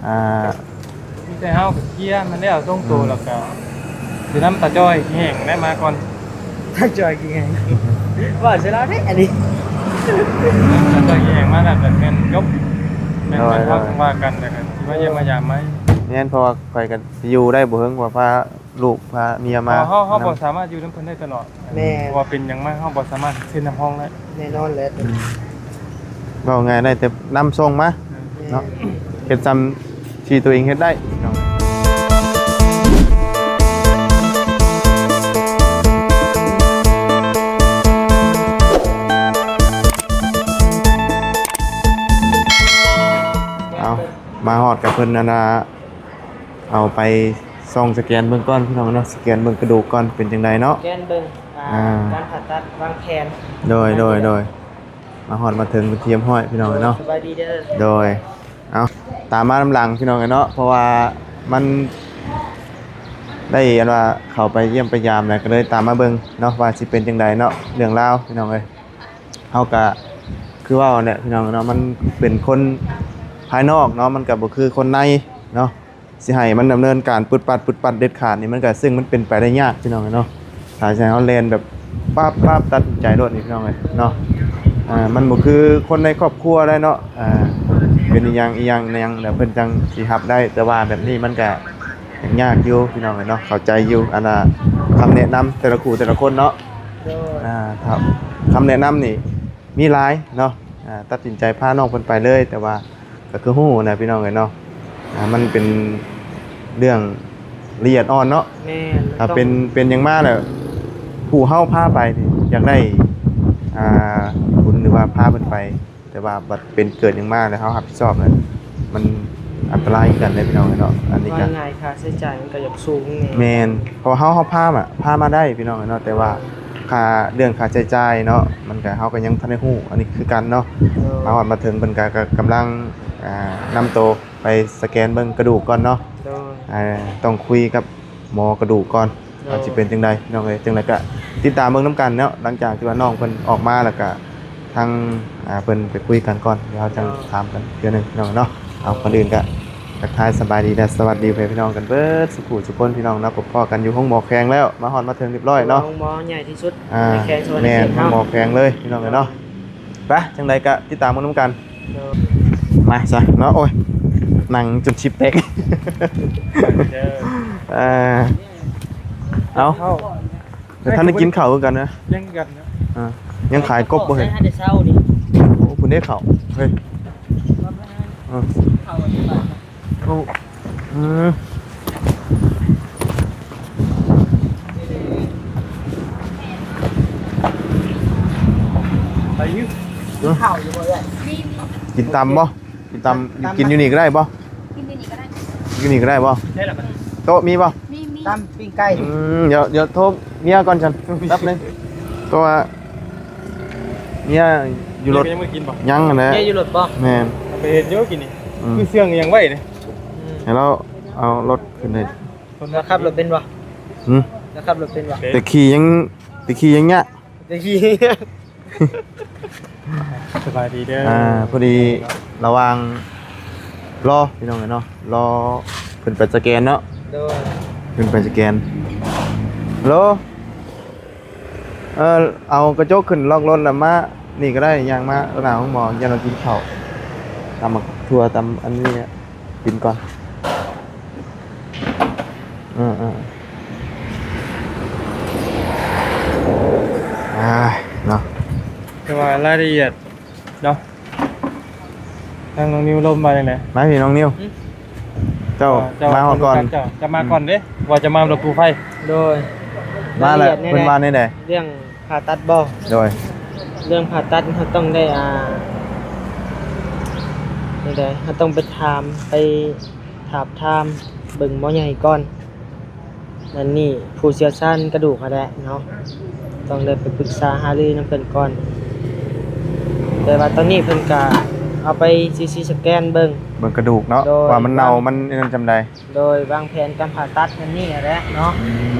ອ່າ ມີແຕ່ເຮົາກໍເຄຍມັນແລ້ວ ສົ່ງໂຕ ອືມ ແລ້ວກໍຊິນຳຕາຈ້ອຍແຫ້ງໄດ້ມາກ່ອນ. ຕາຈ້ອຍແຫ້ງ ເວົ້າໃສ່ລາວເດ້ອັນນີ້ ຕາຈ້ອຍແຫ້ງມາແລ້ວກໍແມ່ນຈົບ ແມ່ນ ໂດຍ ແມ່ນເຮົາ ໂດຍ ຈັ່ງວ່າກັນ ແລ້ວກໍຊິມາຢ້ຽມມາຢາມໃໝ່. ແມ່ນ ເພາະວ່າຂ້ອຍກໍຢູ່ໄດ້ບໍ່ເຖິງ ເພາະວ່າພາລູກພາເມຍມາ ເຮົາ ເຮົາບໍ່ສາມາດຢູ່ນຳເພິ່ນໄດ້ຕະຫຼອດ. ແມ່ນ ເພາະວ່າເປັນຫຍັງມາເຮົາບໍ່ສາມາດເຊັນຮັບຮອງໄດ້. ແນ່ນອນແຫຼະ ອືມ ເວົ້າງ່າຍໄດ້ແຕ່ນຳສົ່ງມາ ແມ່ນ ເນາະ ເຮັດສ່ຳທີ່ຕົວເອງເຮັດໄດ້. ເອົາ ມາຮອດກັບເພິ່ນ ອັນນ່າ ເອົາໄປສ່ອງສະແກນເບິ່ງກ່ອນພີ່ນ້ອງເນາະ ສະແກນເບິ່ງກະດູກກ່ອນ ເປັນຈັ່ງໃດເນາະ ສະແກນເບິ່ງ ອ່າ ອ່າ ການຜ່າຕັດວາງແຜນ. ໂດຍ ໂດຍ ໂດຍ ມາຮອດມາເຖິງເປັນທີ່ຮຽບຮ້ອຍພີ່ນ້ອງເນາະ ສະບາຍດີເດີ. ໂດຍ ເອົາ ຕາມມານຳຫຼັງພີ່ນ້ອງເນາະ ເພາະວ່າມັນໄດ້ອັນວ່າເຂົ້າໄປຢ້ຽມໄປຢາມແລ້ວ ກໍເລີຍຕາມມາເບິ່ງເນາະ ວ່າຊິເປັນຈັ່ງໃດເນາະ ເລື່ອງລາວພີ່ນ້ອງເອີຍ. ເຮົາກະຄືເວົ້າແຫຼະພີ່ນ້ອງເນາະ ມັນເປັນຄົນພາຍນອກເນາະ ມັນກະບໍ່ຄືຄົນໃນເນາະ ຊິໃຫ້ມັນດຳເນີນການປຶດປັດ ປຶດປັດເດັດຂາດນີ້ ມັນກະ ເຊິ່ງມັນເປັນໄປໄດ້ຍາກພີ່ນ້ອງເອີຍເນາະ. ຖ້າຊິໃຫ້ເຮົາແລ່ນແບບປັບໆ ຕັດສິນໃຈໂລດນີ້ພີ່ນ້ອງເອີຍເນາະ ອ່າ ມັນບໍ່ຄືຄົນໃນຄອບຄົວໄດ໋ເນາະ ອ່າ ເປັນອີ່ຫຍັງອີ່ຫຍັງແນວ ແລ້ວເພິ່ນຈັ່ງຊິຮັບໄດ້ ແຕ່ວ່າແບບນີ້ມັນກະ ຍາກຢູ່ພີ່ນ້ອງເອີຍເນາະ ເຂົ້າໃຈຢູ່ ອັນນ່າ ຄຳແນະນຳແຕ່ລະຄູ່ແຕ່ລະຄົນເນາະ. ໂດຍ ອ່າ ຄຳແນະນຳນີ້ມີຫຼາຍເນາະ ອ່າ ຕັດສິນໃຈພານ້ອງເພິ່ນໄປເລີຍ ແຕ່ວ່າກໍຄືຮູ້ນະພີ່ນ້ອງເອີຍເນາະ ອ່າ ມັນເປັນເລື່ອງລະອຽດອ່ອນເນາະ. ແມ່ນ ຖ້າເປັນ ເປັນຫຍັງມາແລ້ວ ຜູ້ເຮົາພາໄປນີ້ຢາກໄດ້ ອ່າ ທຶນ ຫຼືວ່າພາເພິ່ນໄປ ແຕ່ວ່າບັດເປັນເກີດຫຍັງມາແລ້ວເຮົາຮັບຜິດຊອບນັ້ນ ມັນອັນຕະລາຍຄືກັນເດ້ພີ່ນ້ອງເນາະ. ອັນນີ້ກໍ ວ່າງ່າຍ ຄ່າໃຊ້ຈ່າຍມັນກໍຢາກສູງແດ່. ແມ່ນ ເພາະວ່າເຮົາ ເຮົາພາມາ ພາມາໄດ້ພີ່ນ້ອງເນາະ ແຕ່ວ່າຄ່າ ເລື່ອງຄ່າໃຊ້ຈ່າຍເນາະ ມັນກໍ ເຮົາກໍຍັງທັນໄດ້ຮູ້ອັນນີ້ຄືກັນເນາະ. ໂດຍ ມາຮອດມາເຖິງເພິ່ນກໍ ກໍກຳລັງ ອ່າ ນຳໂຕໄປສະແກນເບິ່ງກະດູກກ່ອນເນາະ. ໂດຍ ອ່າ ຕ້ອງຄຸຍກັບ ໝໍກະດູກກ່ອນ ໂດຍ ວ່າຊິເປັນຈັ່ງໃດພີ່ນ້ອງເອີຍ. ຈັ່ງໃດກະຕິດຕາມເບິ່ງນຳກັນເນາະ ຫຼັງຈາກທີ່ວ່ານ້ອງເພິ່ນອອກມາແລ້ວກະ ທາງ ອ່າ ເພິ່ນໄປຄຸຍກັນກ່ອນ ດຽວເຮົາຈັ່ງ ໂດຍ ຖາມກັນເທື່ອໜຶ່ງພີ່ນ້ອງເນາະ. ເອົາ ໂດຍ ກ່ອນອື່ນກະທັກທາຍສະບາຍດີ ແລະ ສະຫວັດດີພໍ່ແມ່ພີ່ນ້ອງກັນເບິດສູ່ຜູ້ສູ່ຄົນພີ່ນ້ອງເນາະ. ພົບພໍ້ກັນຢູ່ໂຮງໝໍແຂວງແລ້ວ ມາຮອດມາເຖິງຮຽບຮ້ອຍເນາະ. ໂຮງໝໍໃຫຍ່ທີ່ສຸດ ອ່າ ໃນແຂວງສະຫວັນນະເຂດເຮົາ ແມ່ນ ໂຮງໝໍແຂວງເລີຍພີ່ນ້ອງເອີຍເນາະ. ໄປ ຈັ່ງໃດກະຕິດຕາມເບິ່ງນຳກັນ. ໂດຍ ມາຊະເນາະ. ໂອ້ຍ ນັ່ງຈົນຊິບແຕກ. ເອີ ເອົາ ແຕ່ທັນໄດ້ກິນເຂົ້າຄືກັນນະ. ຍັງຄືກັນນະ. ອ່າ ຍັງຂາຍກົບບໍ່ເຫັນ. ແຕ່ເຊົ້ານີ້ ໂອ້ ພຸ້ນເດ້ເຂົ້າ ເຮີ້ຍ. ເອີ ໂອ້ ອືມ ໄປຢູ່ ກິນເຂົ້າຢູ່ບໍ່ເອື້ອຍ? ກິນຕຳບໍ່? ກິນຕຳ ຕຳ ກິນຢູ່ນີ້ກໍໄດ້ບໍ່? ກິນຢູ່ນີ້ກໍໄດ້ ຢູ່ນີ້ກໍໄດ້ບໍ່? ໃຊ່ລະ ໂຕະມີບໍ່? ມີ ມີ ຕຳປີ້ງໄກ່. ອືມ ດຽວ ດຽວໂທເມຍກ່ອນຊັ້ນ ແປັບໜຶ່ງ ເພາະວ່າເມຍຢູ່ລົດ. ຍັງບໍ່ໄດ້ກິນບໍ່? ຍັງຫັ້ນແຫຼະ ເມຍຢູ່ລົດບໍ່? ແມ່ນ ໄປເຮັດຢູ່ກິນນີ້. ອືມ ຄືເຊື່ອງຫຍັງໄວ້ເດ້. ອືມ ໃຫ້ລາວເອົາລົດຂຶ້ນໄດ້. ລາວຂັບລົດເປັນບໍ່? ຫື? ລາວຂັບລົດເປັນບໍ່? ແຕ່ຂີ່ຍັງ ແຕ່ຂີ່ຍັງຍາກ ແຕ່ຂີ່ ສະບາຍດີເດີ. ອ່າ ພໍດີລະຫວ່າງລໍພີ່ນ້ອງເນາະ ລໍເພິ່ນໄປສະແກນເນາະ. ໂດຍ ເພິ່ນໄປສະແກນ. ໂລ ເອີ ເອົາກະຈົກຂຶ້ນລັອກລົດແລ້ວມານີ້ກໍໄດ້ ຍ່າງມາໜ້າໂຮງໝໍ ຢ້ານວ່າກິນເຂົ້າ ຕຳໝາກຖົ່ວ ຕຳອັນນີ້ ກິນກ່ອນ. ເອີໆ ອ່າ ເນາະ ແຕ່ວ່າລາຍລະອຽດເນາະ ທາງນ້ອງນິວລົມວ່າຈັ່ງໃດ? ມາພີ່ນ້ອງນິວ. ຫື? ເຈົ້າ ເຈົ້າມາຮອດກ່ອນ ເຈົ້າ ເຈົ້າມາກ່ອນເດ້ ວ່າຈະມານຳປູໄຟ. ໂດຍ ມາແລ້ວ ລາຍລະອຽດແນວໃດ? ເພິ່ນວ່າແນວໃດ? ເລື່ອງ ຜ່າຕັດບໍ່? ໂດຍ ເລື່ອງຜ່າຕັດເຮົາຕ້ອງໄດ້ ອ່າ ແນວໃດ ເຮົາຕ້ອງໄປຖາມ ໄປທາບທາມເບິ່ງໝໍໃຫຍ່ກ່ອນ. ອັນນີ້ຜູ້ຊ່ຽວຊານກະດູກຫັ້ນແຫຼະເນາະ ຕ້ອງໄດ້ໄປປຶກສາຫາລືນຳເພິ່ນກ່ອນ. ແຕ່ວ່າຕອນນີ້ເພິ່ນກະເອົາໄປຊີທີສະແກນເບິ່ງ ເບິ່ງກະດູກເນາະ ໂດຍ ວ່າມັນເນົ່າ ວ່າມັນອັນນັ້ນຈຳໃດ. ໂດຍ ວາງແຜນການຜ່າຕັດອັນນີ້ແຫຼະເນາະ. ອື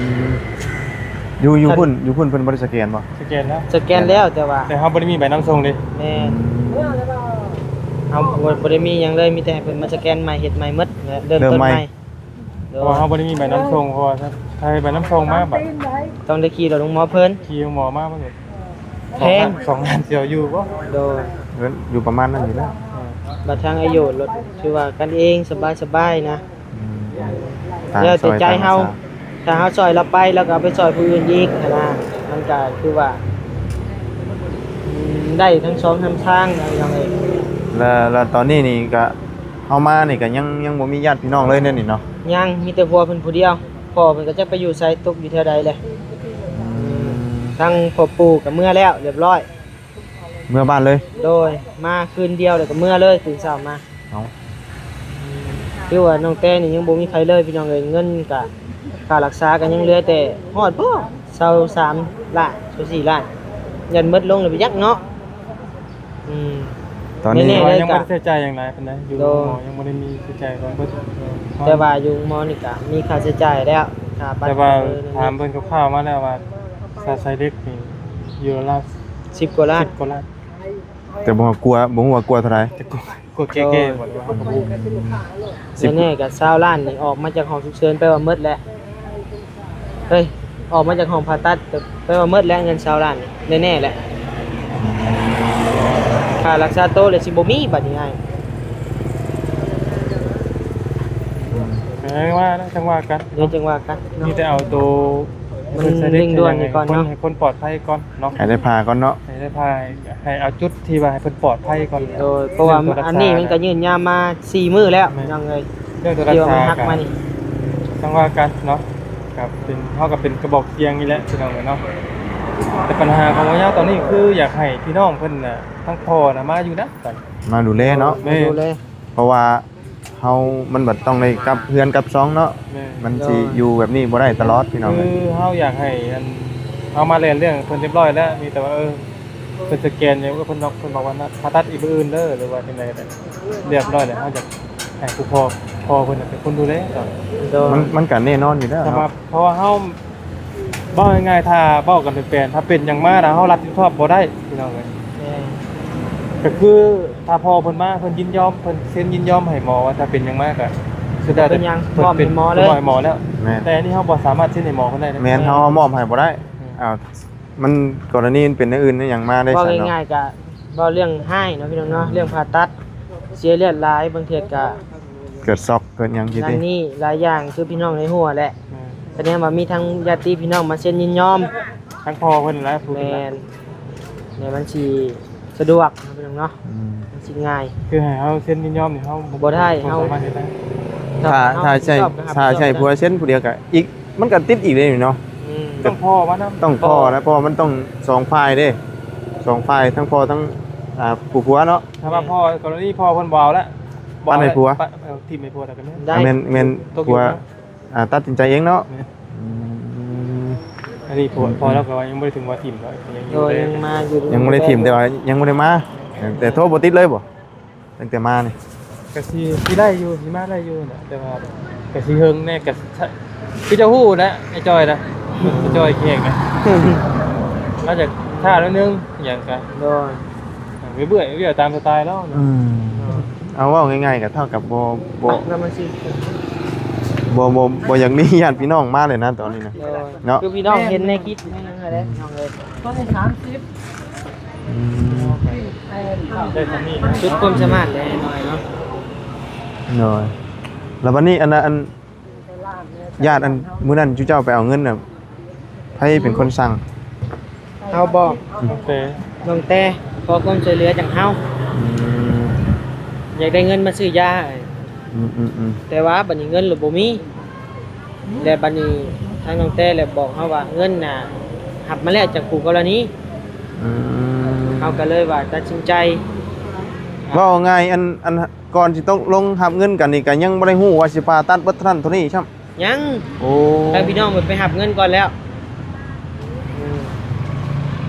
ມ ຢູ່ ຢູ່ພຸ້ນ ຢູ່ພຸ້ນເພິ່ນບໍ່ໄດ້ສະແກນບໍ່? ສະແກນແລ້ວ ສະແກນແລ້ວ ແຕ່ວ່າ ແຕ່ເຮົາບໍ່ໄດ້ມີໃບນຳສົ່ງເດ້. ແມ່ນ ອືມ ເຮົາບໍ່ ບໍ່ໄດ້ມີຫຍັງເລີຍ ມີແຕ່ໃຫ້ເພິ່ນມາສະແກນໃໝ່ ເຮັດໃໝ່ໝົດ ເລີ່ມຕົ້ນໃໝ່. ເລີ່ມໃໝ່ ໂດຍ ເພາະວ່າເຮົາບໍ່ໄດ້ມີໃບນຳສົ່ງ ເພາະວ່າຖ້າໃຫ້ໃບນຳສົ່ງມາ ບັດ ຕ້ອງໄດ້ຂີ່ລົດໂຮງໝໍເພິ່ນ ຂີ່ໂຮງໝໍມາ ບັດ ແພງ ສອງລ້ານ ຊິເອົາຢູ່ບໍ່? ໂດຍ ເອີ ຢູ່ປະມານນັ້ນຢູ່ແລ້ວ. ເອີ ບັດທາງອາຍຸລົດ ຖືວ່າກັນເອງ ສະບາຍໆນະ. ອືມ ແລ້ວແຕ່ໃຈເຮົາ ຖ້າເຮົາຊ່ອຍລາວໄປ ລາວກໍເອົາໄປຊ່ອຍຜູ້ອື່ນອີກຫັ້ນນະ ມັນກໍຄືວ່າ ອືມ ໄດ້ທັງສອງທາງ ພີ່ນ້ອງເອີຍ. ແລ້ວ ແລ້ວຕອນນີ້ນີ້ກໍ ເຮົາມານີ້ກໍຍັງ ຍັງບໍ່ມີຍາດພີ່ນ້ອງເລີຍແນວນີ້ເນາະ? ຍັງ ມີແຕ່ຜົວເພິ່ນຜູ້ດຽວ ພໍ່ເພິ່ນກໍຈັກໄປຢູ່ໃສ ຕົກຢູ່ແຖວໃດແຫຼະ. ອືມ ທາງພໍ່ປູ່ກໍເມືອແລ້ວ ຮຽບຮ້ອຍ. ເມືອບ້ານເລີຍ? ໂດຍ ມາຄືນດຽວແລ້ວກໍເມືອເລີຍ ຕື່ນເຊົ້າມາ. ເອົ້າ ຄືວ່ານ້ອງແຕນີ້ຍັງບໍ່ມີໃຜເລີຍພີ່ນ້ອງເອີຍ. ເງິນກະ ຄ່າລັກສາກໍຍັງເຫຼືອແຕ່ຮອດບໍ່ ຊາວສາມລ້ານ ຊາວສີ່ລ້ານ ຢ້ານໝົດລົງແລ້ວໄປຈັກເນາະ. ອືມ ຕອນນີ້ ແນ່ໆເລີຍ ຍັງບໍ່ໄດ້ໃຊ້ຈ່າຍຫຍັງຫຼາຍປານໃດ ຢູ່ໂຮງໝໍຍັງບໍ່ໄດ້ມີໃຊ້ຈ່າຍເບິດ. ແຕ່ວ່າຢູ່ໂຮງໝໍນີ້ກະມີຄ່າໃຊ້ຈ່າຍແລ້ວ ຄ່າບັດ ແຕ່ວ່າຖາມເພິ່ນຄ່າວໆມາແລ້ວວ່າ ຊາໄຊເລັກນີ້ຢູ່ລາວ ສິບກວ່າລ້ານ ສິບກວ່າລ້ານ. ແຕ່ບໍ່ຮູ້ວ່າ ບໍ່ຮູ້ວ່າກວ່າເທົ່າໃດ ແຕ່ກວ່າ ກວ່າແກ່ໆບໍ່ ແນ່ໆກໍຊາວລ້ານນີ້ ອອກມາຈາກຫ້ອງສຸກເສີນແປວ່າໝົດແຫຼະ. ເຮີ້ຍ ອອກມາຈາກຫ້ອງຜ່າຕັດແປວ່າໝົດແຫຼະ ເງິນຊາວລ້ານນີ້ ແນ່ໆແຫຼະ. ຄ່າລັກສາໂຕແລ້ວຊິບໍ່ມີບັດນີ້ອ້າຍ. ເອີ ວ່າແລ້ວ ຈັ່ງວ່າກັນ ເອີ ຈັ່ງວ່າກັນເນາະ ມີແຕ່ເອົາໂຕ ມັນເລັ່ງດ່ວນນີ້ກ່ອນເນາະ ໃຫ້ຄົນປອດໄພກ່ອນເນາະ ໃຫ້ໄດ້ຜ່າກ່ອນເນາະ ໃຫ້ໄດ້ຜ່າ ໃຫ້ເອົາຈຸດທີ່ວ່າໃຫ້ເພິ່ນປອດໄພກ່ອນ. ໂດຍ ເພາະວ່າອັນນີ້ມັນກໍຍືນຍາວມາສີ່ມື້ແລ້ວ ແມ່ນ ພີ່ນ້ອງເອີຍ ເລື່ອງຕົວລັກສາ ທີ່ວ່າມັນຫັກມານີ້ ຈັ່ງວ່າກັນເນາະ. ກໍເປັນ ເຮົາກໍເປັນກະບອກສຽງນີ້ແຫຼະ ພີ່ນ້ອງເອີຍເນາະ. ແຕ່ບັນຫາຂອງເຮົາຕອນນີ້ຄືຢາກໃຫ້ພີ່ນ້ອງເພິ່ນນະ ທັງພໍ່ນະມາຢູ່ນະ ມາດູແລເນາະ ມາດູແລ ເພາະວ່າ ເຮົາ ມັນບັດຕ້ອງໄດ້ກັບເຮືອນກັບຊ່ອງເນາະ ແມ່ນ ມັນຊິ ໂດຍ ຢູ່ແບບນີ້ບໍ່ໄດ້ຕະຫຼອດພີ່ນ້ອງ. ຄືເຮົາຢາກໃຫ້ອັນ ເຮົາມາແລ່ນເລື່ອງເພິ່ນຮຽບຮ້ອຍແລ້ວ ມີແຕ່ວ່າ ເອີ ເພິ່ນສະແກນຫຍັງ ເພິ່ນບອກ ເພິ່ນບອກວ່າຜ່າຕັດອີກມື້ອື່ນເດີ ຫຼືວ່າຈັ່ງໃດກໍໄດ້ ຮຽບຮ້ອຍແລ້ວ ເຮົາຢາກໃຫ້ຜູ້ພໍ່ ພໍ່ເພິ່ນນະເປັນຄົນດູແລ. ໂດຍ ມັນ ມັນກໍແນ່ນອນຢູ່ແລ້ວເນາະ ເພາະວ່າເຮົາ ເວົ້າງ່າຍໆ ຖ້າເວົ້າກັນແປນໆ ຖ້າເປັນຫຍັງມານະ ເຮົາຮັບຜິດຊອບບໍ່ໄດ້ພີ່ນ້ອງເອີຍ. ແມ່ນ ກໍຄືຖ້າພໍ່ເພິ່ນມາ ເພິ່ນຍິນຍອມ ເພິ່ນເຊັນຍິນຍອມໃຫ້ໝໍວ່າ ຖ້າເປັນຫຍັງມາກໍສຸດແລ້ວແຕ່ເພິ່ນ ມອບໃຫ້ໝໍເລີຍ ມອບໃຫ້ໝໍແລ້ວ. ແມ່ນ ແຕ່ອັນນີ້ເຮົາບໍ່ສາມາດເຊັນໃຫ້ໝໍເພິ່ນໄດ້ນະ. ແມ່ນ ເຮົາມອບໃຫ້ບໍ່ໄດ້. ອືມ ອ້າວ ມັນ ກໍລະນີມັນເປັນແນວອື່ນແນວຫຍັງມາໄດ້ຊັ້ນເນາະ. ເວົ້າງ່າຍໆ ກໍເວົ້າເລື່ອງຮ້າຍເນາະ ພີ່ນ້ອງເນາະ ເລື່ອງຜ່າຕັດ ເສຍເລືອດຫຼາຍ ບາງເທື່ອກໍ ເກີດຊັອກເກີດຫຍັງ ຢ່າງນີ້ຫຼາຍຢ່າງ ຄືພີ່ນ້ອງໄດ້ຮູ້ແຫຼະ. ແມ່ນ ສະແດງວ່າມີທັງຍາດຕິພີ່ນ້ອງມາເຊັນຍິນຍອມ ທັງພໍ່ເພິ່ນແຫຼະ ຜູ້ເປັນ ແມ່ນ ແມ່ນ ມັນຊິສະດວກເນາະ ພີ່ນ້ອງເນາະ. ອືມ ມັນຊິງ່າຍ ຄືໃຫ້ເຮົາເຊັນຍິນຍອມນີ້ ເຮົາບໍ່ໄດ້ ບໍ່ສາມາດເຮັດໄດ້. ຖ້າ ຖ້າໃຊ້ ຖ້າໃຊ້ຜົວເຊັນຜູ້ດຽວກໍອີກ ມັນກໍຕິດອີກເດ້ເນາະ. ອືມ ຕ້ອງພໍ່ມານຳ ຕ້ອງພໍ່ນະ ເພາະວ່າມັນຕ້ອງສອງຝ່າຍເດ້ ສອງຝ່າຍ ທັງພໍ່ທັງ ອ່າ ຜູ້ຜົວເນາະ. ຖ້າວ່າພໍ່ ກໍລະນີພໍ່ເພິ່ນບໍ່ເອົາລະ ບໍ່ເອົາ ປັນໃຫ້ຜົວ ເອົາ ຖິ້ມໃຫ້ຜົວ ແລ້ວກໍແມ່ນ ໄດ້ ແມ່ນ ແມ່ນ ຕົກຢູ່ ຜົວ ອ່າ ຕັດສິນໃຈເອງເນາະ. ແມ່ນ ອືມ ອັນນີ້ພໍ່ ພໍ່ລາວກໍວ່າຍັງບໍ່ໄດ້ເຖິງວ່າຖິ້ມດອກ ຍັງຢູ່ເດ້ ຍັງມາຢູ່ ຍັງບໍ່ໄດ້ຖິ້ມ ແຕ່ວ່າຍັງບໍ່ໄດ້ມາ ແຕ່ໂທບໍ່ຕິດເລີຍບໍ່ ຕັ້ງແຕ່ມານີ້? ກະຊິ ຊິໄດ້ຢູ່ ຊິມາໄດ້ຢູ່ນະ ແຕ່ວ່າກະຊິເຫິງແດ່ ກະ ຄືເຈົ້າຮູ້ແຫຼະ ໄອ້ຈ້ອຍນະ ໄອ້ຈ້ອຍແຂກນະ ລາວຈະຊ້າໜ້ອຍໜຶ່ງ ອີ່ຫຍັງກະ ໂດຍ ເມື່ອຍໆ ວຽກຕາມສະໄຕລາວນະ. ອືມ ເອົາເວົ້າງ່າຍໆ ກະເທົ່າກັບບໍ່ ບໍ່ ບໍ່ ບໍ່ ບໍ່ຢາກມີຍາດພີ່ນ້ອງມາເລີຍນະ ຕອນນີ້ນະ ໂດຍ ເນາະ ຄືພີ່ນ້ອງເຫັນໃນຄລິບໃນຫຍັງຫັ້ນແຫຼະ ພີ່ນ້ອງເອີຍ ຕອນນີ້ສາມສິບ ອືມ ສຸດຄວາມສາມາດແຫຼະ ນ້ອຍເນາະ. ໂດຍ ແລ້ວບັດນີ້ອັນ ອັນ ຍາດ ອັນ ມື້ນັ້ນຈຸເຈົ້າໄປເອົາເງິນນະ ໃຜເປັນຄົນສັ່ງ? ເຮົາບໍ? ອືມ ນ້ອງແຕ ຂໍຄວາມຊ່ວຍເຫຼືອຈາກເຮົາ. ອືມ ຢາກໄດ້ເງິນມາຊື້ຢາ. ອືມໆໆ ແຕ່ວ່າບັດນີ້ເງິນລະບໍ່ມີ. ແລະບັດນີ້ທາງນ້ອງແຕລະບອກເຮົາວ່າ ເງິນນະຮັບມາແລ້ວຈາກຄູ່ກໍລະນີ. ອືມ ເຮົາກໍເລີຍວ່າຕັດສິນໃຈ ເວົ້າງ່າຍ ອັນ ອັນ ກ່ອນຊິຕົກລົງຮັບເງິນກັນນີ້ ກໍຍັງບໍ່ໄດ້ຮູ້ວ່າຊິຜ່າຕັດເບິດເທົ່ານັ້ນເທົ່ານີ້ຊ້ຳ. ຍັງ ໂອ້ ທາງພີ່ນ້ອງເພິ່ນໄປຮັບເງິນກ່ອນແລ້ວ. ອືມ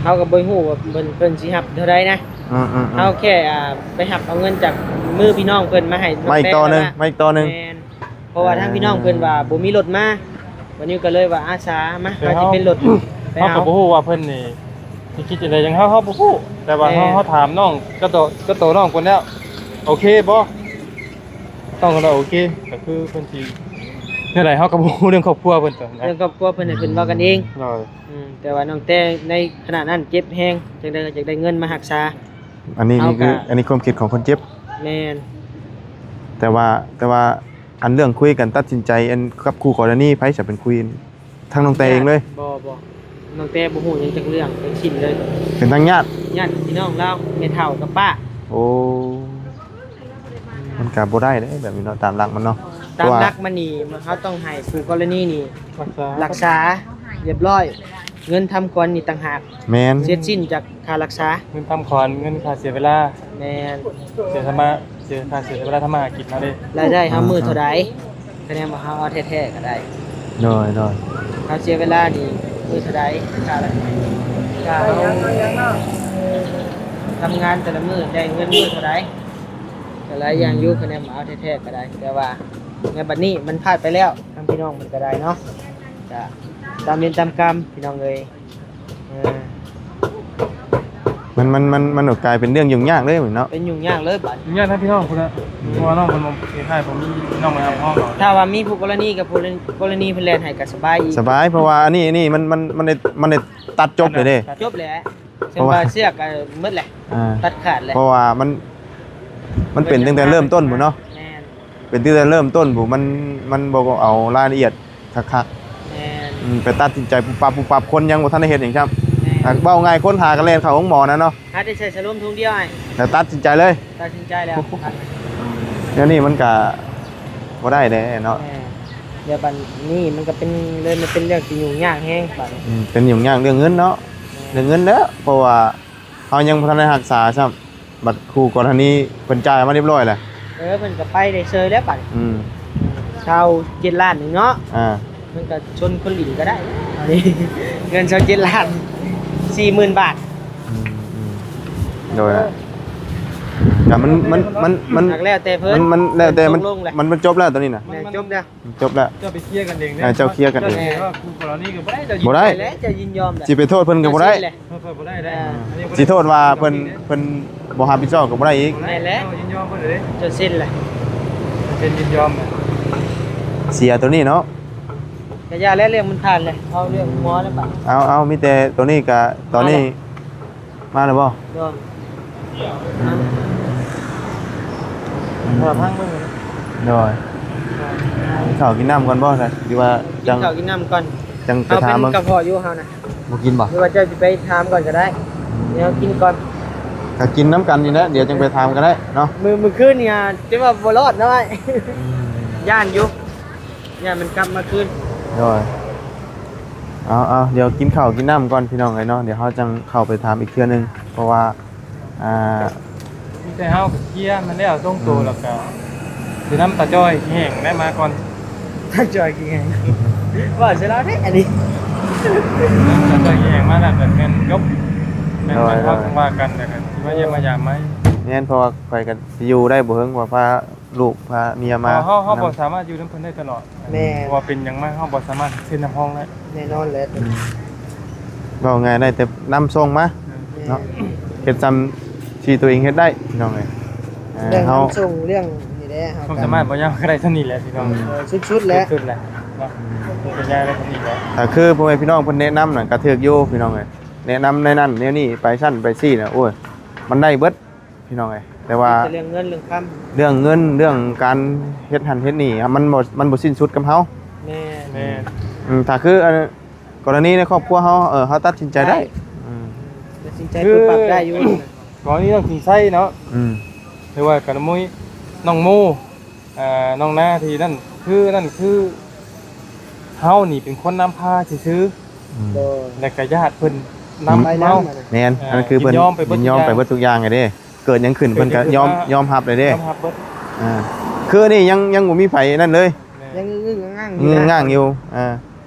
ເຮົາກໍບໍ່ຮູ້ວ່າເພິ່ນ ເພິ່ນຊິຮັບເທົ່າໃດນະ. ອືມໆໆ ເຮົາແຄ່ ອ່າ ໄປຮັບເອົາເງິນຈາກມືພີ່ນ້ອງເພິ່ນມາໃຫ້ ມາອີກຕໍ່ໜຶ່ງ ແຕ່ວ່າ ມາອີກຕໍ່ໜຶ່ງ. ແມ່ນ ເພາະວ່າທາງ ເອີ ພີ່ນ້ອງເພິ່ນວ່າບໍ່ມີລົດມາ ວັນນີ້ກໍເລີຍວ່າອາສາມາ ເຮົາຊິເປັນລົດໄປເອົາ. ເຮົາກໍບໍ່ຮູ້ວ່າເພິ່ນນີ້ຊິຄິດຈັ່ງໃດຫຍັງ ເຮົາ ເຮົາບໍ່ຮູ້ ແຕ່ວ່າເຮົາ ແມ່ນ ເຮົາຖາມນ້ອງ ກໍໂຕ ກໍໂຕນ້ອງເພິ່ນແລ້ວ ໂອເຄບໍ່? ຕ້ອງລະໂອເຄ ກໍຄືເພິ່ນຊິແນວໃດ ເຮົາກໍບໍ່ຮູ້ເລື່ອງຄອບຄົວເພິ່ນຕອນນັ້ນ. ເລື່ອງຄອບຄົວເພິ່ນໃຫ້ເພິ່ນເວົ້າກັນເອງ. ໂດຍ. ອືມ ແຕ່ວ່ານ້ອງແຕ້ໃນຂະນະນັ້ນເຈັບແຮງ ຈັ່ງໃດກໍຢາກໄດ້ເງິນມາຮັກສາ. ອັນນີ້ ເຮົາ ນີ້ຄື ກໍ ອັນນີ້ຄວາມຄິດຂອງຄົນເຈັບ. ແມ່ນ. ແຕ່ວ່າ ແຕ່ວ່າອັນເລື່ອງຄຸຍກັນຕັດສິນໃຈ ອັນກັບຄູ່ກໍລະນີ ໃຜຈະເປັນຄຸຍ? ທາງນ້ອງແຕ້ເອງເລີຍ? ບໍ່ ບໍ່ ນ້ອງແຕ້ບໍ່ຮູ້ຫຍັງຈັກເລື່ອງທັງສິ້ນເລີຍ. ເປັນທາງຍາດ? ຍາດພີ່ນ້ອງລາວ ແມ່ເຖົ້າກັບປ້າ. ໂອ້ ມັນກໍບໍ່ໄດ້ເດ້ແບບນີ້ເນາະ ຕາມຫຼັກມັນເນາະ. ຕາມຫຼັກມັນນີ້ ເຮົາຕ້ອງໃຫ້ຄູ່ກໍລະນີນີ້ ຮັກສາ ຮັກສາຮຽບຮ້ອຍ ເງິນທຳຂວັນນີ້ຕ່າງຫາກ. ແມ່ນ. ເສັດສິ້ນຈາກຄ່າຮັກສາ ເງິນທຳຂວັນ ເງິນຄ່າເສຍເວລາ. ແມ່ນ. ເສຍທຳມະ ເສຍ ຄ່າເສຍເວລາທຳມາຫາກິນເຮົາເດ້. ລາຍໄດ້ເຮົາ ອ່າ ມື້ເທົ່າໃດ? ຄະແນນວ່າເຮົາເອົາແທ້ໆກໍໄດ້. ໂດຍ ໂດຍ. ເຮົາເສຍເວລານີ້ມື້ເທົ່າໃດ? ຄ່າ ຄ່າເຮົາທຳງານແຕ່ລະມື້ໄດ້ເງິນມື້ເທົ່າໃດ? ກໍຫຼາຍຢ່າງຢູ່. ອືມ. ຄະແນນວ່າເອົາແທ້ໆກໍໄດ້ ແຕ່ວ່າໃນບັດນີ້ມັນພາດໄປແລ້ວ ທາງພີ່ນ້ອງເພິ່ນກໍໄດ້ເນາະ ກະຕາມເວນຕາມກຳ ພີ່ນ້ອງເອີຍ. ເອີ ມັນ ມັນ ມັນ ມັນກໍກາຍເປັນເລື່ອງຫຍຸ້ງຍາກເລີຍເນາະ. ເປັນຫຍຸ້ງຍາກເລີຍບັດ ຫຍຸ້ງຍາກນຳພີ່ນ້ອງພຸ້ນນະ. ອືມ. ເພາະວ່ານ້ອງເພິ່ນບໍ່ເຮັດໃຫ້ ບໍ່ມີນ້ອງມາຮັບຮອງດອກ. ຖ້າວ່າມີຄູ່ກໍລະນີກັບຜູ້ກໍລະນີເພິ່ນແລ່ນໃຫ້ກໍສະບາຍອີກ. ສະບາຍ ເພາະວ່າອັນນີ້ ອັນນີ້ມັນ ມັນ ມັນໄດ້ ມັນໄດ້ຕັດຈົບເລີຍເດ້. ຈົບແຫຼະ. ເພາະວ່າ ເສັ້ນປາຍເຊືອກກໍໝົດແຫຼະ. ອ່າ ຕັດຂາດແຫຼະ. ເພາະວ່າມັນ ມັນເປັນຕັ້ງແຕ່ເລີ່ມຕົ້ນພຸ້ນເນາະ. ແມ່ນ. ເປັນຕັ້ງແຕ່ເລີ່ມຕົ້ນພຸ້ນ ມັນ ມັນບໍ່ເອົາລາຍລະອຽດຄັກໆ. ແມ່ນ. ອືມ ໄປຕັດສິນໃຈປຸບປັບປຸບປັບ ຄົນຍັງບໍ່ທັນໄດ້ເຮັດຫຍັງຊ້ຳ. ແມ່ນ. ອ່າ ເວົ້າງ່າຍ ຄົນຫາກໍແລ່ນເຂົ້າໂຮງໝໍນະເນາະ. ຫາແຕ່ໃສ່ສະໂລມຖົງດຽວອ້າຍ ແລ້ວຕັດສິນໃຈເລີຍ. ຕັດສິນໃຈແລ້ວ. ແນວນີ້ມັນກະບໍ່ໄດ້ແດ່ເນາະ. ແມ່ນ. ແລ້ວບັດນີ້ມັນກະເປັນ ເລີຍມັນເປັນເລື່ອງທີ່ຫຍຸ້ງຍາກແຮງບັດນີ້. ອືມ ເປັນຫຍຸ້ງຍາກເລື່ອງເງິນເນາະ. ແມ່ນ. ເລື່ອງເງິນແຫຼະ ເພາະວ່າ ເຮົາຍັງບໍ່ທັນໄດ້ຮັກສາຊ້ຳ ບັດຄູ່ກໍລະນີເພິ່ນຈ່າຍມາຮຽບຮ້ອຍແລ້ວ. ເອີ ເພິ່ນກໍໄປໄດ້ເຊີຍແລ້ວບັດ. ອືມ ຊາວເຈັດລ້ານໜຶ່ງເນາະ. ອ່າ ເພິ່ນກໍຊົນຄົນຫຼິ້ນກໍໄດ້ ອັນນີ້ເງິນຊາວເຈັດລ້ານ ສີ່ໝື່ນບາດ. ອືມ ອືມ ໂດຍ. ເອີ ກໍມັນ ມັນ ມັນ ມັນ ແລ້ວແຕ່ເພິ່ນ ມັນ ມັນແລ້ວແຕ່ມັນ ມັນຕົກລົງແຫຼະ. ມັນ ມັນຈົບແລ້ວຕົວນີ້ນະ. ແມ່ນ ຈົບແລ້ວ. ຈົບແລ້ວ. ເຈົ້າໄປເຄຍກັນເອງເດ້. ອ່າ ເຈົ້າເຄຍກັນເອງ. ແມ່ນ. ແຕ່ວ່າຄູ່ກໍລະນີກໍບໍ່ໄດ້ ເຈົ້າ ບໍ່ໄດ້. ແລ້ວເຈົ້າຍິນຍອມແຫຼະ. ຊິໄປໂທດເພິ່ນກໍບໍ່ໄດ້. ເຈົ້າເຊັນແຫຼະ. ໂທດເພິ່ນບໍ່ໄດ້ເດ້. ອ່າ ອັນນີ້ ຊິໂທດວ່າເພິ່ນ ເພິ່ນບໍ່ຮັບຜິດຊອບກໍບໍ່ໄດ້ອີກ. ແມ່ນແຫຼະ. ເຈົ້າຍິນຍອມເພິ່ນເດ້. ເຈົ້າເຊັນແຫຼະ. ເຊັນຍິນຍອມແຫຼະ. ເສຍຕົວນີ້ເນາະ. ກະຢ່າແຫຼະ ເລື່ອງມັນຜ່ານແຫຼະ. ເອົາເລື່ອງຫົວແລ້ວບາດ. ເອົາ ເອົາ ມີແຕ່ຕົວນີ້ກະ ຕອນນີ້ ມາແລ້ວບໍ່? ໂດຍ. ອືມ ເອີ ພັງເບິ່ງ. ໂດຍ. ກິນເຂົ້າກິນນ້ຳກ່ອນບໍ່ຊະ ຫຼືວ່າຈັ່ງ ກິນເຂົ້າກິນນ້ຳກ່ອນ. ຈັ່ງໄປຖາມເບິ່ງ. ເຮົາເປັນກະເພາະຢູ່ເຮົານະ. ບໍ່ກິນບໍ່? ຫຼືວ່າເຈົ້າຊິໄປຖາມກ່ອນກໍໄດ້. ອືມ ດຽວກິນກ່ອນ. ກໍກິນນຳກັນນີ້ແຫຼະ ດຽວຈັ່ງໄປຖາມກໍໄດ້ເນາະ. ມື້ ມື້ຄືນນີ້ ຈະວ່າບໍ່ລອດເນາະ. ອືມ ຢ້ານຢູ່. ຢ້ານມັນກັບມາຄືນ. ໂດຍ. ເອົາໆ ດຽວກິນເຂົ້າກິນນ້ຳກ່ອນພີ່ນ້ອງເອີຍເນາະ ດຽວເຮົາຈັ່ງເຂົ້າໄປຖາມອີກເທື່ອໜຶ່ງ ເພາະວ່າ ອ່າ ມີແຕ່ເຮົາກໍເຄຍມັນແລ້ວຕົງໂຕ. ອືມ ແລ້ວກໍຊິນຳຕາຈ້ອຍແຫ້ງໄດ້ມາກ່ອນ. ຕາຈ້ອຍແຫ້ງ ວ່າຊະແລ້ວເດ້ອັນນີ້. ຕາຈ້ອຍແຫ້ງມາແລ້ວກໍແມ່ນຈົບ. ແມ່ນ ໂດຍ ເຮົາ ໂດຍ ຕ້ອງວ່າກັນ ແລ້ວກໍຊິມາຢ້ຽມມາຢາມໃໝ່. ແມ່ນ ເພາະວ່າຂ້ອຍກໍຊິຢູ່ໄດ້ບໍ່ເຖິງ ວ່າພາ ລູກພາເມຍມາ. ເຮົາ ເຮົາບໍ່ສາມາດຢູ່ນຳເພິ່ນໄດ້ຕະຫຼອດ. ແມ່ນ. ເພາະວ່າເປັນຫຍັງມາ ເຮົາບໍ່ສາມາດເຊັນຮັບຮອງໄດ້. ແນ່ນອນແຫຼະ. ອືມ ເວົ້າງ່າຍໄດ້ແຕ່ນຳສົ່ງມາ. ແມ່ນ. ເນາະ ເຮັດຊ່ຳທີ່ຕົວເອງເຮັດໄດ້ພີ່ນ້ອງເອີຍ. ເອີ ເລື່ອງ ເຮົາ ນຳສົ່ງ ເລື່ອງນີ້ແຫຼະ ເຮົາ ຄວາມສາມາດບໍ່ຍາວກໍໄດ້ສ່ຳນີ້ແຫຼະພີ່ນ້ອງ. ອືມ ເອີ ສຸດໆແຫຼະ. ສຸດໆແຫຼະເນາະ. ອືມ ເປັນໄດ້ສ່ຳນີ້ແຫຼະ. ກໍຄືພໍ່ແມ່ພີ່ນ້ອງເພິ່ນແນະນຳນະ ກໍຖືກຢູ່ພີ່ນ້ອງເອີຍ. ແນະນຳໃນນັ້ນແນວນີ້ ໄປຊັ້ນໄປຊີ້ນະ ໂອ້ຍ ມັນໄດ້ເບິດ. ພີ່ນ້ອງເອີຍ ແຕ່ວ່າ ມີແຕ່ເລື່ອງເງິນເລື່ອງຄຳ ເລື່ອງເງິນ ເລື່ອງການເຮັດຫັ້ນເຮັດນີ້ ມັນບໍ່ ມັນບໍ່ສິ້ນສຸດກັບເຮົາ. ແມ່ນ ແມ່ນ. ອືມ ຖ້າຄື ອັນ ກໍລະນີໃນຄອບຄົວເຮົາ ເອີ ເຮົາຕັດສິນໃຈໄດ້ ໄດ້. ອືມ ຕັດສິນໃຈ ຄື ປຶບປັບໄດ້ຢູ່. ກໍລະນີນ້ອງສິງໄຊເນາະ. ອືມ ຫຼືວ່າກໍລະນີນ້ອງໂມ ອ່າ ນ້ອງນາທີ່ນັ້ນ ຄືນັ້ນ ຄືເຮົານີ້ເປັນຄົນນຳພາຊື່ໆ. ອືມ ໂດຍ. ແລ້ວກໍຍາດເພິ່ນນຳ ອືມ ເຮົາ. ແມ່ນ. ອ່າ ອັນນັ້ນຄືເພິ່ນ ຍິນຍອມໄປເບິດ ຍິນຍອມໄປເບິດທຸກຢ່າງ ທຸກຢ່າງເລີຍເດ້. ເກີດຫຍັງຂຶ້ນເພິ່ນກໍຍອມ ເກີດຫຍັງຂຶ້ນມາ ຍອມຮັບເລີຍເດ້ ຍອມຮັບເບິດ. ອ່າ ຄືນີ້ຍັງ ຍັງບໍ່ມີໃຜນັ້ນເລີຍ. ແມ່ນ. ຍັງງຶ້ງງັງຢູ່ ງຶ້ງງັງຢູ່. ອ່າ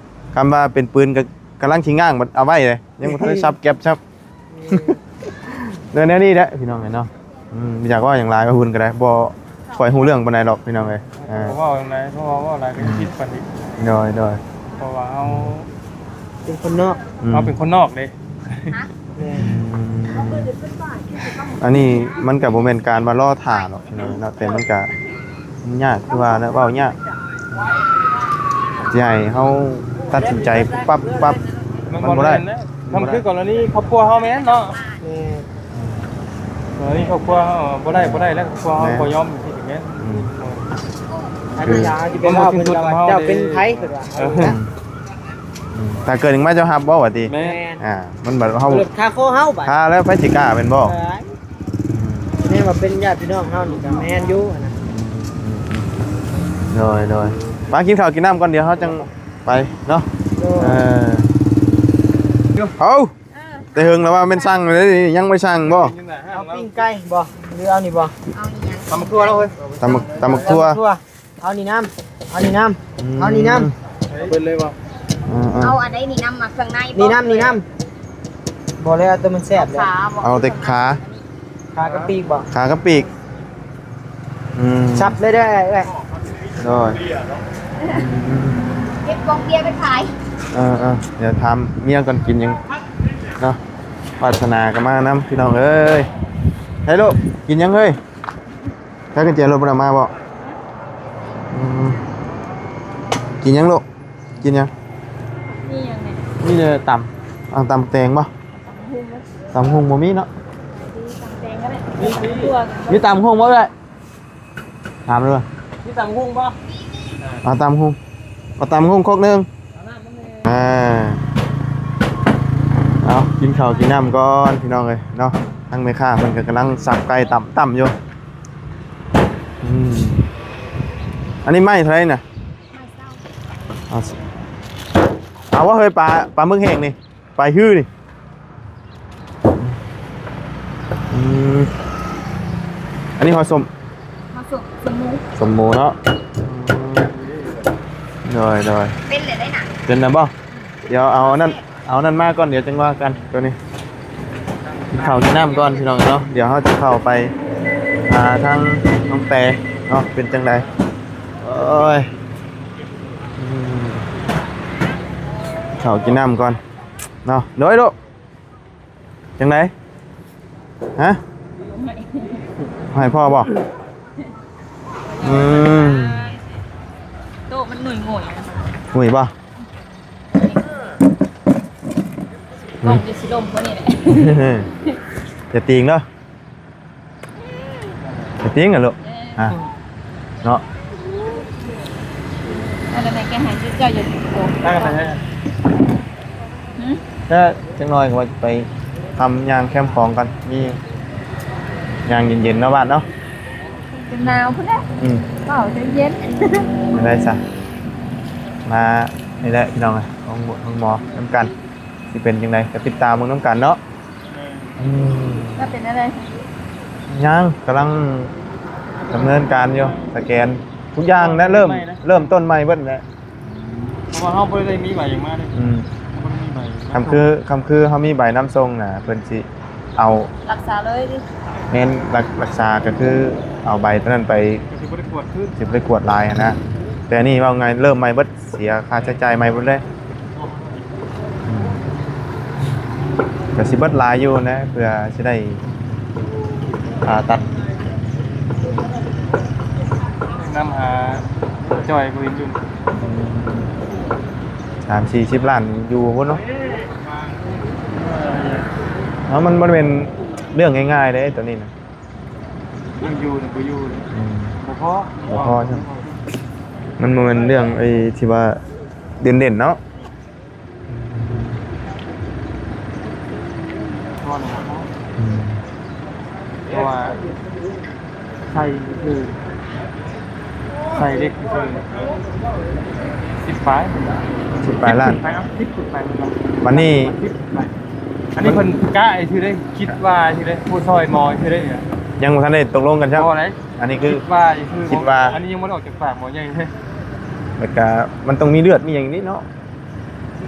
ຄຳວ່າເປັນປືນກໍກຳລັງຊິງ່າງ ບັດເອົາໄວ້ເລີຍ ຍັງບໍ່ທັນໄດ້ສັບແກັບຊ້ຳ. ອືມ ແນວ ແນວນີ້ແຫຼະພີ່ນ້ອງເອີຍເນາະ. ອືມ ຢາກເວົ້າຫຍັງຫຼາຍ ເວົ້າຫຸ່ນກໍໄດ້ ບໍ່ຄ່ອຍຮູ້ເລື່ອງປານໃດດອກພີ່ນ້ອງເອີຍ. ເອີ ເວົ້າຫຍັງຫຼາຍ ເພາະວ່າເວົ້າຫຼາຍກໍ ອືມ ຜິດໄປອີກ. ໂດຍ ໂດຍ. ເພາະວ່າເຮົາເປັນຄົນນອກ. ອືມ ເຮົາເປັນຄົນນອກເດ້. ແມ່ນ. ອືມ ອັນນີ້ມັນກໍບໍ່ແມ່ນການວ່າລໍຖ້າດອກເນາະ ແຕ່ມັນກໍຍາກ ຄືວ່າແຫຼະ ເວົ້າຍາກ ຊິໃຫ້ເຮົາຕັດສິນໃຈປັບປັບ ມັນບໍ່ໄດ້ ມັນບໍ່ໄດ້ ມັນບໍ່ໄດ້ ຄືກໍລະນີຄອບຄົວເຮົາແມ່ນເນາະ ແມ່ນ ເອີ ນີ້ຄອບຄົວເຮົາບໍ່ໄດ້ ບໍ່ໄດ້ແລ້ວ ຄອບຄົວເຮົາ ແມ່ນ ບໍ່ຍອມ ທີ່ຊິແມ່ນ ອືມ ອາດຈະຢາກຊິໄປເວົ້າເພິ່ນກໍວ່າ ເຈົ້າເປັນໃຜ ເພິ່ນວ່າ ເອີ ອືມ ອືມ ຖ້າເກີດຫຍັງມາເຈົ້າຮັບບໍ່ ວ່າຕິ ແມ່ນ ອ່າ ມັນບັດເຮົາ ຄາຄໍເຮົາບັດ ຄາແລ້ວ ໃຜຊິກ້າແມ່ນບໍ່ ເອີ ອືມ ແມ່ນວ່າເປັນຍາດພີ່ນ້ອງເຮົານີ້ກໍແມ່ນຢູ່ຫັ້ນນະ ອືມ ໂດຍ ໂດຍ ໄປກິນເຂົ້າກິນນ້ຳກ່ອນ ດຽວເຮົາຈັ່ງໄປເນາະ ໂດຍ ເອີ ເອົາ ເອີ ແຕ່ເຫິງແລ້ວວ່າແມ່ນສັ່ງເດ້ ຍັງບໍ່ໄດ້ສັ່ງບໍ່? ເອົາປີ້ງໄກ່ບໍ່ ຫຼືເອົານີ້ບໍ່? ເອົາອີ່ຫຍັງ? ຕຳບັກຖົ່ວເນາະເຮີ້ຍ ຕຳບັກ ຕຳບັກຖົ່ວ ເອົານີ້ນຳ ເອົານີ້ນຳ ອືມ ເອົານີ້ນຳ ເອົາເບິດເລີຍບໍ່? ເອົາ ເອົາ ເອົາອັນໃດນີ້ນຳ ມາເຄື່ອງໃນບໍ່? ນີ້ນຳ ນີ້ນຳ ບໍ່ແລ້ວ ໂຕມັນແຊບເດ້ ຂາບໍ່? ເອົາແຕ່ຂາ ຂາກັບປີກບໍ່? ຂາກັບປີກ ອືມ ສັບເລີຍເດີເອື້ອຍ ໂດຍ ເກັບກອງເບຍໄປຂາຍ ເອີໆ ດຽວຖາມເມຍກ່ອນ ກິນຫຍັງເນາະ ວາດສະໜາກໍມານຳ ພີ່ນ້ອງເອີຍ ໃຫ້ລູກ ກິນຫຍັງເຮີ້ຍ? ໃຊ້ກຸນແຈລົດບໍ່ໄດ້ມາບໍ່? ອືມ ກິນຫຍັງລູກ? ກິນຫຍັງ? ມີຫຍັງແດ່? ມີແຕ່ຕຳ ເອົາຕຳແຕງບໍ່? ຕຳຫຸ່ງ ຕຳຫຸ່ງບໍ່ມີເນາະ ຕຳແຕງກໍໄດ້ ມີ ມີ ມີຕຳຫຸ່ງບໍ່ເອື້ອຍ? ຖາມເລີຍ ມີຕຳຫຸ່ງບໍ່? ເອົາຕຳຫຸ່ງ ເອົາຕຳຫຸ່ງຄົກໜຶ່ງ ອ່າ ເອົາ ກິນເຂົ້າກິນນ້ຳກ່ອນ ພີ່ນ້ອງເອີຍເນາະ ທາງແມ່ຄ້າເພິ່ນກໍກຳລັງສັບໄກ່ຕຳໆຢູ່ ອືມ ອັນນີ້ໄມ້ເທົ່າໃດນະ? ໄມ້ຊາວ ເອົາ ເອົາບໍ່ເຮີ້ຍ ປາ ປາໝຶກແຫ້ງນີ້ ໄປຮືນີ້ ອືມ ອັນນີ້ຫອຍສົ້ມ ຫອຍສົ້ມ ສົ້ມໝູ ສົ້ມໝູເນາະ ໂດຍ ໂດຍ ເປັນແລ້ວໄດ໋ນະ ເປັນແລ້ວບໍ່? ດຽວເອົາອັນນັ້ນ ເອົາອັນນັ້ນມາກ່ອນ ດຽວຈັ່ງວ່າກັນ ໂຕນີ້ ກິນເຂົ້າກິນນ້ຳກ່ອນ ພີ່ນ້ອງເນາະ ດຽວເຮົາຈະເຂົ້າໄປຫາທາງນ້ອງແປເນາະ ເປັນຈັ່ງໃດ ໂອ້ຍ ອືມ ເຂົ້າກິນນ້ຳກ່ອນ ເນາະ ໂດຍລູກ ຈັ່ງໃດ? ຮະ? ໃຫ້ພໍ່ບໍ່? ອືມ ໂຕະມັນໜຸ່ຍໂຫຍ ຫຸຍບໍ່? ກ້ອງຈະຊິລົ້ມກວ່ານີ້ແຫຼະ ຢ່າຕີງເດີ. ໄປຕິງກັນລູກ ເອີ ອ່ະ ເນາະ ອັນນັ້ນແກໃຫ້ເຈົ້າຢູ່ ຕັ້ງກັນໄປ ຫືມ ແຕ່ຈັກໜ້ອຍກໍວ່າໄປທຳຍ່າງແຄມຂອງກັນ ມີຍ່າງເຢັນໆ ເນາະ ບ້ານເນາະ ເປັນໜາວພຸ້ນແຫຼະ ອືມ ເວົ້າໃຈເຢັນ ໄດ້ຊະ ມານີ້ແຫຼະ ພີ່ນ້ອງເອີຍ ໂຮງໝໍນຳກັນ ຊິເປັນຈັ່ງໃດກໍຕິດຕາມເບິ່ງນຳກັນເນາະ. ອືມ ແລ້ວເປັນແນວໃດ? ຍັງ ກຳລັງດຳເນີນການຢູ່ ສະແກນທຸກຢ່າງແຫຼະ ເລີ່ມ ເລີ່ມຕົ້ນໃໝ່ເບິດແຫຼະ ເພາະວ່າເຮົາບໍ່ໄດ້ມີໃບຫຍັງມາເດ້ ອືມ ເຮົາບໍ່ໄດ້ມີໃບ ຄຳຄື ຄຳຄືເຮົາມີໃບນຳສົ່ງນະ ເພິ່ນຊິເອົາ ລັກສາເລີຍຕິ ແມ່ນ ລັກ ລັກສາກໍຄືເອົາໃບຕົວນັ້ນໄປ ກໍຊິບໍ່ໄດ້ກວດຄືນ ຊິບໍ່ໄດ້ກວດຫຼາຍຫັ້ນນະ ແຕ່ນີ້ເວົ້າງ່າຍເລີ່ມໃໝ່ເບິດ ເສຍຄ່າໃຊ້ຈ່າຍໃໝ່ເບິດເລີຍ ອືມ ກໍຊິເບິດຫຼາຍຢູ່ນະ ເພື່ອຊິໄດ້ຜ່າຕັດ ນຳຫາຈ່ອຍບໍ່ເຫັນຢູ່ ສາມສີ່ສິບລ້ານຢູ່ພຸ້ນເນາະ ເອົາ ມັນບໍ່ແມ່ນເລື່ອງງ່າຍໆເດ້ຕົວນີ້ນະ ເລື່ອງຢູ່ນີ້ບໍ່ຢູ່ ອືມ ບໍ່ພໍ ບໍ່ພໍ ບໍ່ພໍ ມັນບໍ່ແມ່ນເລື່ອງໄອ້ທີ່ວ່າເດັ່ນໆເນາະ ອືມ ເພາະວ່າໃສ່ຄື ໃສ່ເຫຼັກຄືສິບປາຍ ສິບປາຍລ້ານ ສິບຂຶ້ນໄປ ສິບຂຶ້ນໄປ ບັດນີ້ ສິບຂຶ້ນໄປ ອັນນີ້ເພິ່ນກະໄອ້ຊື່ເດ້ ຄິດວ່າຊື່ເດ້ ຜູ້ຊ່ອຍໝໍຊື່ເດ້ ຍັງບໍ່ທັນໄດ້ຕົກລົງກັນຊ້ຳ ບໍ່ໄດ້ ອັນນີ້ຄື ຄິດວ່າ ຄື ຄິດວ່າ ອັນນີ້ຍັງບໍ່ໄດ້ອອກຈາກປາກໝໍໃຫຍ່ເລີຍ ແລ້ວກະມັນຕ້ອງມີເລືອດມີຫຍັງນີ້ເນາະ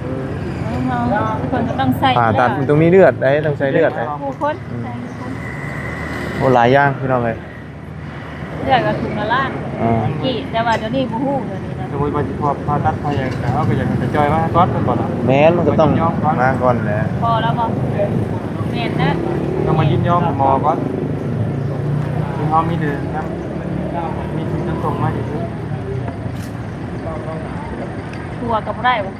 ເອີ ເພິ່ນກໍຕ້ອງໃສ່ ຜ່າຕັດມັນຕ້ອງມີເລືອດໃດ໋ ຕ້ອງໃສ່ເລືອດໃດ໋ ຜູ້ຄົນ ອືມ ໃສ່ຜູ້ຄົນ ໂອ້ ຫຼາຍຢ່າງພີ່ນ້ອງເອີຍ ເລືອດກໍຖົງລະລ້ານ ອ່າ ກີ້ ແຕ່ວ່າດຽວນີ້ບໍ່ຮູ້ ດຽວນີ້ນະ ສົມມຸດວ່າຊິຜ່າຕັດຜ່າຫຍັງ ກໍເຮົາກໍຢາກໃຫ້ຕາຈ້ອຍມາກ່ອນ ເພິ່ນບອກນະ ແມ່ນ ມັນກໍຕ້ອງມາກ່ອນແຫຼະ ພໍແລ້ວບໍ່? ແມ່ນແລ້ວ ຕ້ອງມາຍິນຍອມໃຫ້ໝໍກ່ອນ. ຄືເຮົາມີແຕ່ນຳ ມີສິ່ງນຳສົ່ງມາຊື່ໆ. ຜົວກໍບໍ່ໄດ້ບໍ່?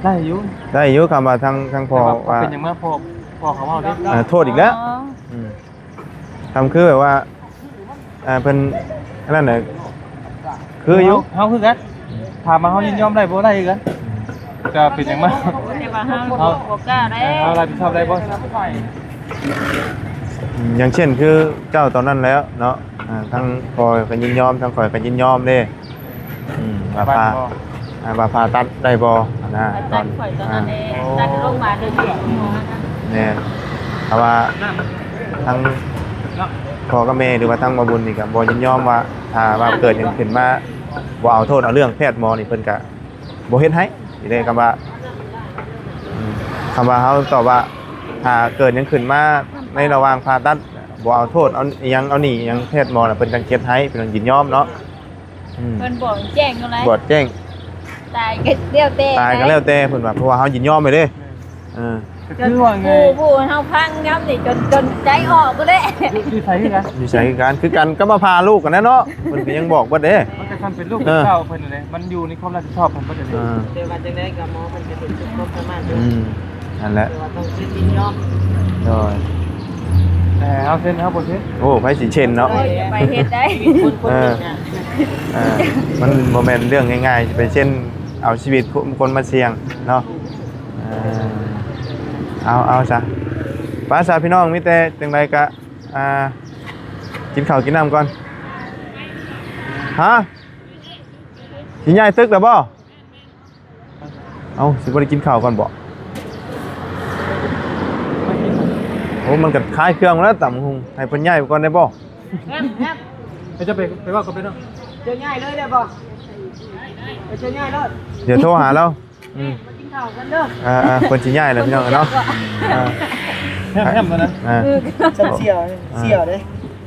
ໄດ້ຢູ່ ໄດ້ຢູ່ ຄຳວ່າທາງ ທາງພໍ່ ແຕ່ວ່າ ວ່າ ເປັນຫຍັງມາ ພໍ່ ພໍ່ເຂົາເວົ້າເດ້. ອ່າ ໂທດອີກແລ້ວ. ອໍ ອືມ ຄຳຄືແບບວ່າ ອ່າ ເພິ່ນອັນນັ້ນນະ ຄືຢູ່ ເຮົາ ເຮົາຄືກັນ ຖາມວ່າເຮົາຍິນຍອມໄດ້ບໍ່? ໄດ້ຄືກັນ. ອືມ ກໍເປັນຫຍັງມາ ແຕ່ວ່າເຮົາ ເຮົາ ບໍ່ກ້າໄດ້ ເຮົາຮັບຜິດຊອບໄດ້ບໍ່? ອືມ ຢ່າງເຊັ່ນຄືເຈົ້າຕອນນັ້ນແລ້ວເນາະ ອ່າ ທາງພໍ່ກໍຍິນຍອມ ທາງຂ້ອຍກໍຍິນຍອມເດ້. ອືມ ວ່າຜ່າ ອ່າ ວ່າຜ່າຕັດໄດ້ບໍ່ຫັ້ນນະ ຜ່າຕັດ ຕອນ ຂ້ອຍຕອນນັ້ນ ອ່າ ເດ້ ຕັດລົງມາເລື້ອຍໆ ແມ່ນ ເພາະວ່າທາງພໍ່ກັບແມ່ ຫຼືວ່າທາງບ່າວບຸນນີ້ກໍບໍ່ຍິນຍອມວ່າ ຖ້າວ່າເກີດຫຍັງຂຶ້ນມາ ບໍ່ເອົາໂທດເອົາເລື່ອງແພດໝໍນີ້ ເພິ່ນກໍບໍ່ເຮັດໃຫ້. ນີ້ເດ້ ຄຳວ່າ ອືມ ຄຳວ່າເຮົາຕອບວ່າ ຖ້າເກີດຫຍັງຂຶ້ນມາໃນລະຫວ່າງຜ່າຕັດ ບໍ່ເອົາໂທດ ເອົາອີ່ຫຍັງ ເອົານີ້ອີ່ຫຍັງແພດໝໍນະ ເພິ່ນຈັ່ງເຮັດໃຫ້ ເພິ່ນຈັ່ງຍິນຍອມເນາະ. ອືມ ເພິ່ນບອກແຈ້ງຢູ່ໄລ ບອກແຈ້ງ ຕາຍກໍແລ້ວແຕ່ ຕາຍກໍແລ້ວແຕ່ ເພິ່ນວ່າ ເພາະວ່າເຮົາຍິນຍອມໄປເດ້. ເອີ ກໍຄືວ່າໄງ ຜູ້ ຜູ້ເຮົາຟັງຍາມນີ້ຈົນ ຈົນໃຈອອກພຸ້ນແຫຼະ. ຢູ່ ຢູ່ໃສຄືກັນ? ຢູ່ໃສຄືກັນ? ຄືກັນກັບມາພາລູກຫັ້ນນະເນາະ ເພິ່ນກໍຍັງບອກເບິດເດ້. ມັນກໍຄັນເປັນລູກ ເອີ ເປັນເຕົ້າເພິ່ນຫັ້ນແຫຼະ ມັນຢູ່ໃນຄວາມຮັບຜິດຊອບຂອງເພິ່ນເດ້. ເອີ ແຕ່ວ່າຈັ່ງໃດກໍໝໍເພິ່ນກໍເຮັດສຸດຄວາມສາມາດຢູ່. ອືມ ນັ້ນແຫຼະ ແຕ່ວ່າຕ້ອງເຊັນຍິນຍອມ. ໂດຍ ແຕ່ເຮົາເຊັນ ເຮົາບໍ່ເຊັນ. ໂອ້ ໃຜຊິເຊັນເນາະ? ໂອ້ຍ ຢ່າໄປເຮັດໄດ໋. ເອີ ເອີ ມັນບໍ່ແມ່ນເລື່ອງງ່າຍໆ ຊິໄປເຊັນເອົາຊີວິດຄົນມາສ່ຽງເນາະ. ເອີ ເອົາ ເອົາຊະ ໄປຊະພີ່ນ້ອງ ມີແຕ່ຈັ່ງໃດກະ ອ່າ ກິນເຂົ້າກິນນ້ຳກ່ອນ. ຮະ ຊິຍ້າຍຕຶກແລ້ວບໍ່? ເອົ້າ ຊິບໍ່ໄດ້ກິນເຂົ້າກ່ອນບໍ່? ໂອ້ ມັນກໍຂາຍເຄື່ອງແລ້ວ ຕຳບັກຫຸ່ງ ໃຫ້ເພິ່ນຍ້າຍໄປກ່ອນໄດ້ບໍ່? ແອບ ແອບ ເຈົ້າໄປ ໄປເວົ້າກັບເພິ່ນເນາະ. ເຈົ້າຍ້າຍເລີຍໄດ້ບໍ່? ເຈົ້າຍ້າຍໂລດ ດຽວໂທຫາລາວ. ອືມ ມາກິນເຂົ້າກັນເດີ. ອ່າໆ ເພິ່ນຊິຍ້າຍແລ້ວພີ່ນ້ອງເອີຍເນາະ. ອ່າ ແຮມໆ ນະ ອ່າ ເອີ ຊັ້ນສ່ຽວ ອ່າ ສ່ຽວເດ້.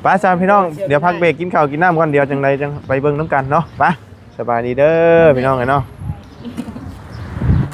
ໄປຊະພີ່ນ້ອງ ສ່ຽວ ດຽວພັກເບຣກກິນເຂົ້າກິນນ້ຳກ່ອນ ດຽວຈັ່ງໃດຈັ່ງໄປເບິ່ງນຳກັນເນາະ. ໄປ ສະບາຍດີເດີພີ່ນ້ອງເອີຍເນາະ.